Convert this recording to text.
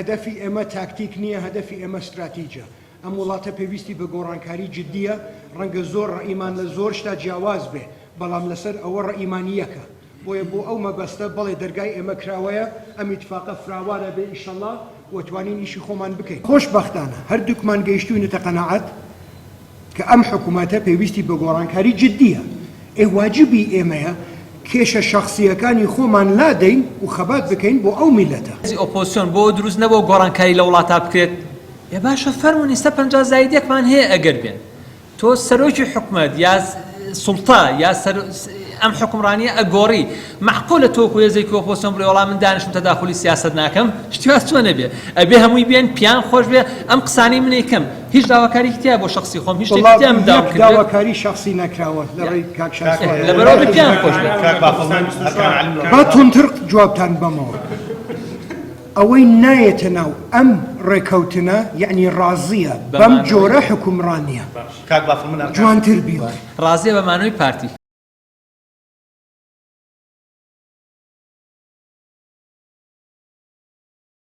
هەدەفی ئێمە تاکتیک نییە، هەدەفی ئێمە ستراتیجە. ئەم وڵاتە پێویستی بە گۆڕانکاری جدییە، ڕەنگە زۆر ڕەئیمان لە زۆر شتا جیاواز بێ، بەڵام لەسەر ئەوە ڕەئیمان یەکە. بۆیە بۆ ئەو مەبەستە بەڵێ دەرگای ئێمە کراوەیە، ئەم ئیتفاقە فراوان ئەبێ ئیشەڵا و توانین ئیشی خۆمان بکەین. خۆشبەختانە هەردووکمان گەیشتووینەتە قەناعەت کە ئەم حکومەتە پێویستی بە گۆڕانکاری جدییە، ئێ واجبی ئێمەیە کێشە شەخسییەکانی خۆمان لادەین و خەبات بکەین بۆ ئەو میللەتە. هێزی ئۆپۆزسیۆن بۆ دروست نەبووە گۆڕانکاری لە وڵاتا بکرێت؟ ئێ باشە فەرموون ئیستا 50 زایدێکمان هەیە ئەگەر بێن تۆ سەرۆکی حکومەت یا سوڵتە یا سەر ئەم حکومڕانیە ئەگۆڕی مەعقولە تۆ وەکو هێزێکی ئۆپۆزسیۆن بڵێ وەڵا من دانیشم تەداخولی سیاسەت ناکەم شتی وا چۆن ئەبێ ئەبێ هەمووی بێن پیان خۆش بێ ئەم قسانەی من ئەیکەم هیچ داواکاریکی تیا بۆ شەخسی خۆم هیچ شتێکی وەڵا تیا من داوام یەک کردبێت داواکاری شەخسی نەکراوە لە ڕێی کاک شاسوارەوە. لەبەرئەوە بێ پیان خۆش بێت. کاک بافڵ من هەرکان عەلیم لە با توندتر جوابتان بەمەوە. ئەوەی نایەتە ناو ئەم ڕێکەوتنە یەعنی ڕازیە بەم جۆرە حوکمڕانیە. کاک بافڵ من ئەرکان. جوانتر بیڵێ. ڕازیە بە مانەوەی پارتی.